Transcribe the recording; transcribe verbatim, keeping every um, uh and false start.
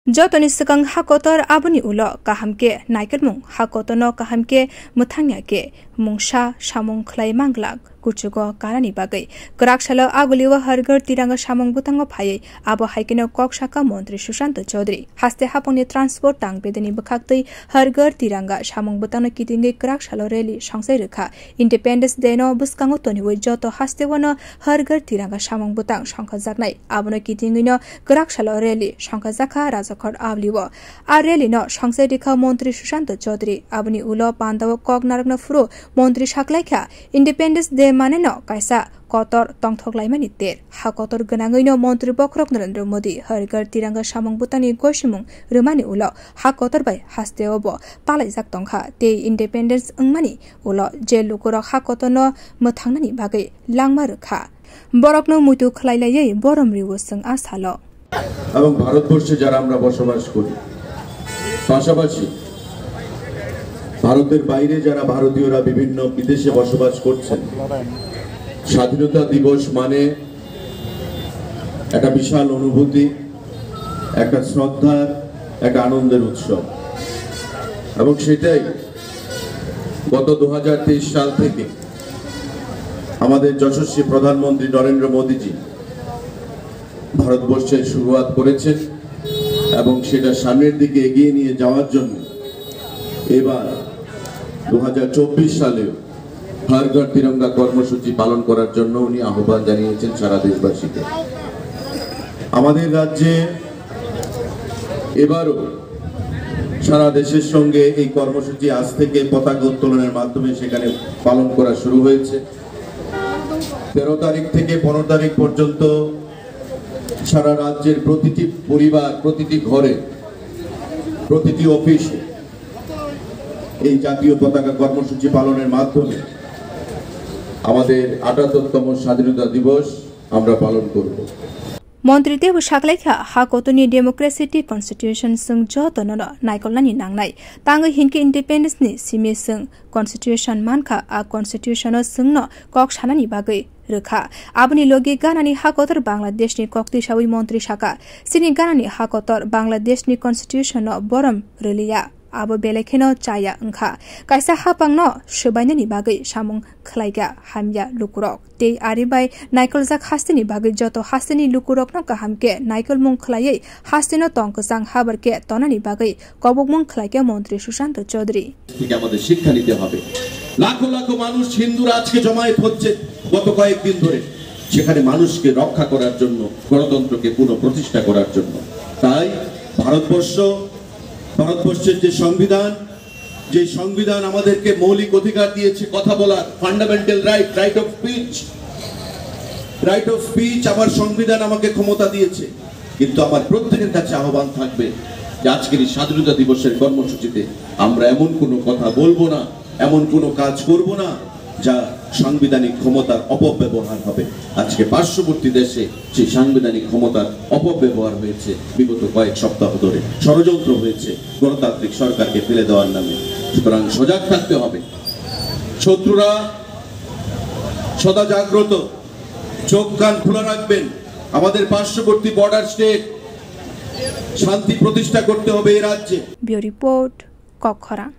Jotoni swkang ha kotor aboni ulo kaham khe naikolmung, ha kotorno kaham khe mwthangya khe mungsa samung khlai manglak kuchugo kanani bagwi. Kwrak salo Agulio Har Ghar Tiranga samung bwtango phaiwi abo hai kheno kok saka montri Sushanta Chaudhary. Haste hapangni transport tang bedeni bwkhaktwi Har Ghar Tiranga samung bwtangno kitingwi kwrak salo rally songsai rwkha. Independence Day no bwskango toniwi joto hasteo no Har Ghar Tiranga samung bwtang songkhajaknai. Abono kitingwino kwrak salo rally songkhajakha Rajakhor Aulio. A rally no songsai rikha montri Sushanta Chaudhary. Aboni ulo pandao kok narwkna phuru montri saklaikha, Independence Day maneno kaisa kotor tongthok laimani ter. Ha kotor gwnangwino montri bokhorok Narendra Modi Har Ghar Tiranga samung bwtangni gosimung rwmani ulo ha kotor bai hasteo bo palaijak tongkha tei independence wngmani ulo je lukurok ha kotorno mwthangnani bagwi langma rwkha. Borokno muitu khlai laiwi borom rwo chwng a salo. এবং ভারতবর্ষে যারা আমরা বসবাস করি, পাশাপাশি ভারতের বাইরে যারা ভারতীয়রা বিভিন্ন বিদেশে বসবাস করছেন, স্বাধীনতা দিবস মানে একটা বিশাল অনুভূতি, একটা শ্রদ্ধার, একটা আনন্দের উৎসব। এবং সেটাই গত দু হাজার তেইশ সাল থেকে আমাদের যশস্বী প্রধানমন্ত্রী নরেন্দ্র মোদীজি ভারতবর্ষে শুরুয়াত করেছেন এবং সেটা সামনের দিকে এগিয়ে নিয়ে যাওয়ার জন্য এবার দু হাজার চব্বিশ সালেও হর ঘর তিরঙ্গা কর্মসূচি পালন করার জন্য উনি আহ্বান জানিয়েছেন সারা দেশবাসীকে। আমাদের রাজ্যে এবারও সারা দেশের সঙ্গে এই কর্মসূচি আজ থেকে পতাকা উত্তোলনের মাধ্যমে সেখানে পালন করা শুরু হয়েছে। তেরো তারিখ থেকে পনেরো তারিখ পর্যন্ত সারা রাজ্যের প্রতিটি পরিবার, প্রতিটি ঘরে, প্রতিটি অফিসে এই জাতীয় পতাকা কর্মসূচি পালনের মাধ্যমে আমাদের আটাত্তরতম স্বাধীনতা দিবস আমরা পালন করব। Montri teibo saklaikha, ha kotorni democracy tei constitution chwng jotono no naikolnani nangnai. Tangwi hinkhe independence ni simi chwng constitution mankha, a constitution o chwngno kok sanani bagwi rwkha. Aboni logi ganani ha kotor Bangladeshni koktwi sawi montri saka, chini ganani ha kotor Bangladeshni constitution no borom rwliya. Abo belai kheno chaya wngkha. Kaisa hapangno swbainani bagwi samung khlaikha hamya lukurok. Tei ari bai naikoljak hasteni bagwi joto hasteni lukurokno kaham khe naikolmung khlaiwi hasteno tong kwchang habar khe tonani bagwi kobokmung khlaikha montri Sushanta Chaudhary. থেকে আমাদের শিক্ষা নিতে হবে। লাখো লাখো মানুষ হিন্দুরা আজকে জমায়েত হচ্ছে গত কয়েকদিন ধরে, সেখানে মানুষকে রক্ষা করার জন্য, গণতন্ত্রকে পুনঃপ্রতিষ্ঠা করার জন্য। তাই ভারতবর্ষ, ভারতবর্ষের যে সংবিধান, যে সংবিধান আমাদেরকে মৌলিক অধিকার দিয়েছে কথা বলার, fundamental right, right of speech, right of speech আমার সংবিধান আমাকে ক্ষমতা দিয়েছে, কিন্তু আমার প্রত্যেকের কাছে আহ্বান থাকবে যে আজকের এই স্বাধীনতা দিবসের কর্মসূচিতে আমরা এমন কোনো কথা বলবো না, এমন কোনো কাজ করব না যা সাংবিধানিক ক্ষমতার অপব্যবহার হবে। আজকে পার্শ্ববর্তী দেশে সেই সাংবিধানিক ক্ষমতার অপব্যবহার হয়েছে বিগত কয়েক সপ্তাহ ধরে, ষড়যন্ত্র হয়েছে গণতান্ত্রিক সরকারকে ফেলে দেওয়ার নামে। সুতরাং সজাগ থাকতে হবে। শত্রুরা সদা জাগ্রত, চোখ কান খোলা রাখবেন। আমাদের পার্শ্ববর্তী বর্ডার স্টেট, শান্তি প্রতিষ্ঠা করতে হবে এই রাজ্যে। Bureau Report, Kokkhorang.